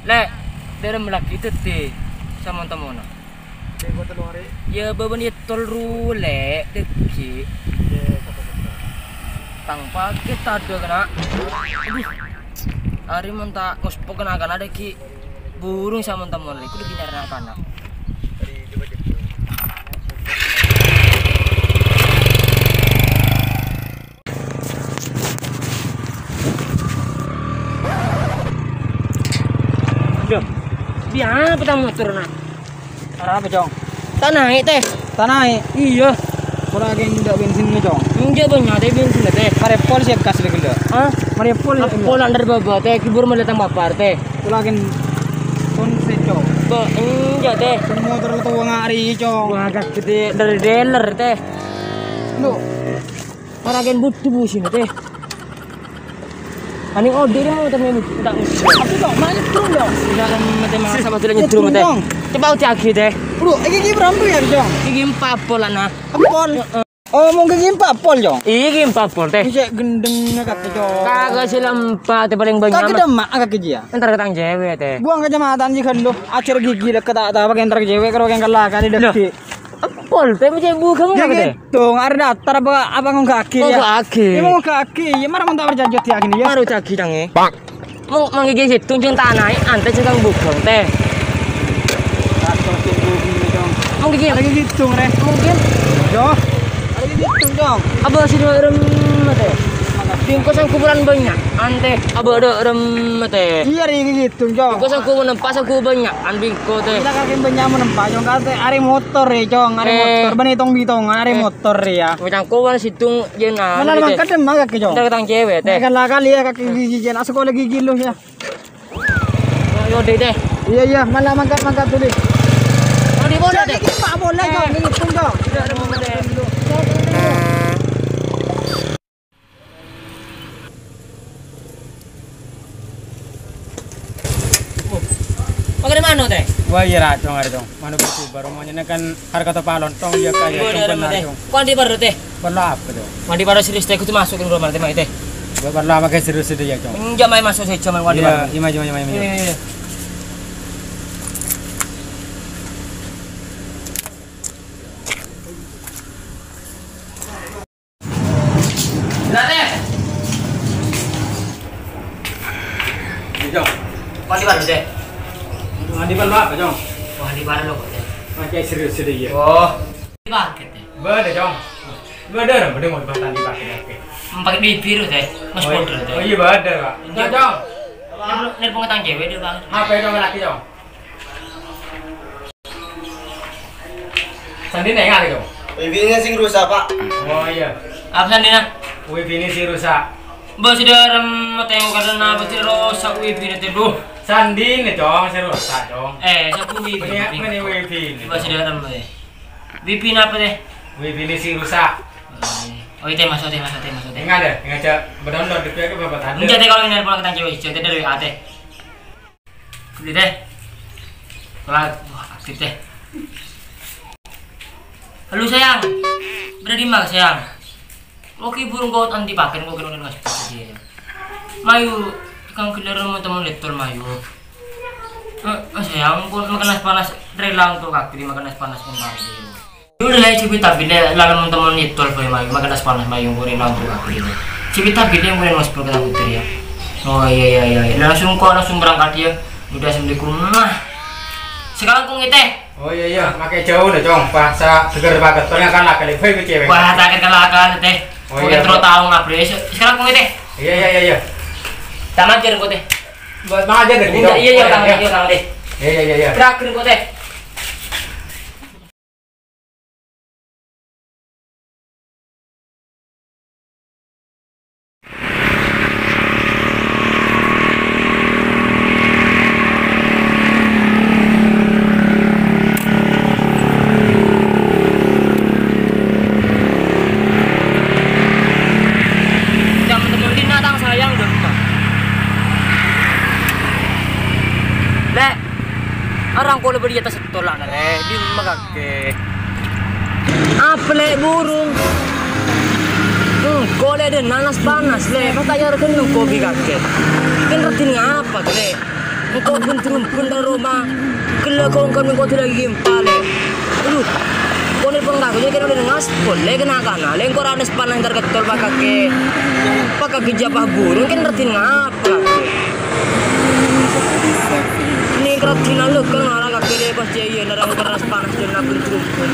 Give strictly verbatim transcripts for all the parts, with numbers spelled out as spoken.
Lè', dârem lagi dhâddhi samon-temona. Iyâ, bâbâna ètol ru, Lè', dhâggi'. Tang pakè tadâ' kana'. Adhu. Arè mon ta' ngospok kana'-kana' dhâggi'. Burung samon-temona, Lè', kodhu nyarè na'-kana'. Loh, bi' apa ta' motor, na'? Arapa, Cong? Ta' naè', tè. Ta' naè'? Iyâ. Ora kèng bhâdhâ bensinna, Cong. Enjâ' bânnya', tè, bensinna, tè. Marè pol sè gas lè ghellâ'. Hah? Marè pol sè gas. Pol andâr bâbâ, tè. Kibur malè tang papar, tè. Ora kèng pon sè, Cong. Bâ, enjâ', tè. Pon motor la towa ngari, Cong. Wah, ghâdhâ dâri dealer, tè. Loh. Ora kèng butuh businna, tè. Ani odi' rè motor mè' butuh, ta' butuh. Apa, Cong? Mana turun, Cong? Ora kèng mètè masa motor nyetrum, tè. Nyetrum, Cong. Coba uca'aghi, tè. Bro, iki, iki berapa ya, Cong? Iki empat pol, ana. Empat pol? Heeh. Oh, monggo iki empat pol, Cong? Iki empat pol, tè. Iki cè' gendheng kakè, Cong. Kagak sih lempat, tè, paling banyak. Kagak demak kakè, Ji, ya? Entar ka tang cewek, tè. Buang kacamata, Ji, kan, lo. Ajar gigi, lek, tak, tak, pakai entar cewek, karo yang kalah, kali. Loh. Dek. Empol, tè, mè' cè' bughâng, ya, tè? Dong, arè datar apa, apa ngongghâ'aghi, ya? Ngongghâ'aghi. Ya, ngongghâ'aghi. Ya, mara mon ta' parcajâ, dhiyâ gini, ya. Mara ca'aghi, Cang, è. Mon, mon ghi' sèttong, Cang, ta' naè', antè, Cang, bughâng, tè. Mon ghi' arè ghi' sèttong, rè. Mungkin. Yo. Arè ghi' sèttong, Cong. Apa sih, dua rem, tè? Bingko sangku bulan banyak, antè. Apa ada rem, tè? Iyâ, arè ghi' sèttong, Cong. Bingko sangku menempa, sangku banyak, an bingko, tè. Kita kakè banyak menempa, Cong. Kate arè motor, ya, Cong. Arè motor. Bânnè tong-bitongan, arè motor, ya. Cangkowan sèttong jân, anu, mangkat, mangkat, Cong. Entar ka tang cewek, tè. Kan la kali, ya, kakè gigi jân. Asekolah gigi lo, ya. Yo, deh, tè. Iya, iya. Malah mangkat, mangkat dulu. Mau di mana, tè? Ini Pak Bola, Cong. Ini pun, Cong. Mangkat di mana, tè? Wah, iyâ, ra, Cong, arè, Cong. Mano' buru, baru monyèna kan harga topa lontong, ya, kayak. Iya, Cong, benar, tè. Kok di baru, tè? Perlu apa, Cong? Mandi pada serius, tè, kudu masuk ke rumah, tè, mai, tè. Perlu apa kayak serius itu, ya, Cong? Enggak, mai masuk saja, mai, mandi. Iya, baru. Iya, iya, iya, iya. Iya, iya, iya. Lah, tè. Iya, Cong. Mandi baru, tè. Mandi baru apa, Cong? Mandi baru lo, tè. Pakai serius itu, ya. Oh. Pakai, tè. Bâdâ, Cong. Bâdâ, bâdâ mau dibahas tadi pakai, oke. Pakai bibir, tè. Mas. Oh, iya. Podo, tè. Oh, iya, bâdâ, Pak. Iya. Cong, Cong. Nelpon, nelpon ke tang cewek dia, Bang. Apa itu lagi, Cong? Sandina yang ada, Cong. Wifi-nya sing rusak, Pak. Oh, iya. Apa sandina? Wifi-nya sing rusak. Bos, sudah rem, tengok karena apa sih rusak wifi-nya, tè, duh. Sandina, Cong, sing rusak, Cong. Eh, sapu wifi. Meni, meni wifi-nya. Bos, sudah rem, eh. Wifi napa, tè? Wifi ini sih rusak. Oh, iya, tè, masuk, tè, masuk, tè, masuk, tè. Enggak ada, enggak ada. Berdownload di P K berapa tadi? Enggak, tè, kalau ini nelpon ke tang cewek, cewek, tè, dari W A, tè. Ini, tè. Wah, wah, aktif, tè. Halo, sayang. Berada di mana, sayang? Oke, burung kau anti pakai, kau kena nasi pakai dia. Mayu, kang keluar mau teman letter, Mayu. Eh, eh, sayang, kau makan nasi panas, rela untuk kaki, makan nasi panas pun tadi. Udah lah, cipit tapi deh, lalu teman-teman itu, Boy, Mayu, makan nasi panas, Mayu, kau rela untuk kaki dia. Cipit tapi deh, kau rela untuk kaki dia. Oh, iya, iya, iya, iya. Langsung kau langsung berangkat dia. Udah, assalamualaikum. Nah, sekarang kau ngiteh. Oh, iya, iya, makai jauh deh, Cong. Bahasa seger banget. Soalnya kan laki-laki cewek. Wah, tak kenal akal, teh. Oh, iya, terus tahu ngapain? Sekarang kau ngiteh. Iya, iya, iya, iya. Tak majar kau, teh. Buat majar deh, Cong. Iya, iya, iya, iya, iya, iya. Iya, iya, iya, iya. Terakhir kau, teh. Jam temen dina tang sayang udah rumah. Lek, orang kula beri atas tolak, Rè, dimma kakè? Apa, Lè', burung? Hmm, kok, Lè', dâ' nanas panas, Lè'. Pas ta' nyarè'aghi kopi kakè. Kan rèddhin ngapa, Lè'? Engko' bân-jârâmbân dâ' roma. Ghellâ' kongkon engko' dâlâghi empalè. Aduh. Kone penggawe kene udah ngas, boleh kena kana. Lengko ranes panas ntar ketol pakake. Pakake japah burung kan ngerti ngapa kake. Ini kerajinan lo kan malah kake deh pas jaya narang keras panas dan nabun jârâmbân.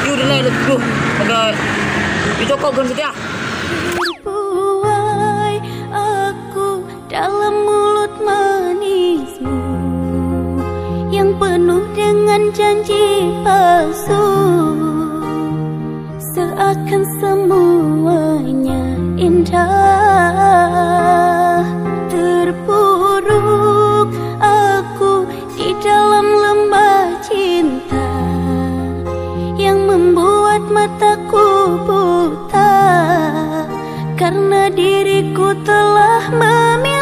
Yaudah lah, let's go. Oke. Dicokok kan setia. Terbuai aku dalam mulut manismu yang penuh dengan janji palsu, seakan semuanya indah. Terpuruk aku di dalam lembah cinta yang membuat mataku buta karena diriku telah memilih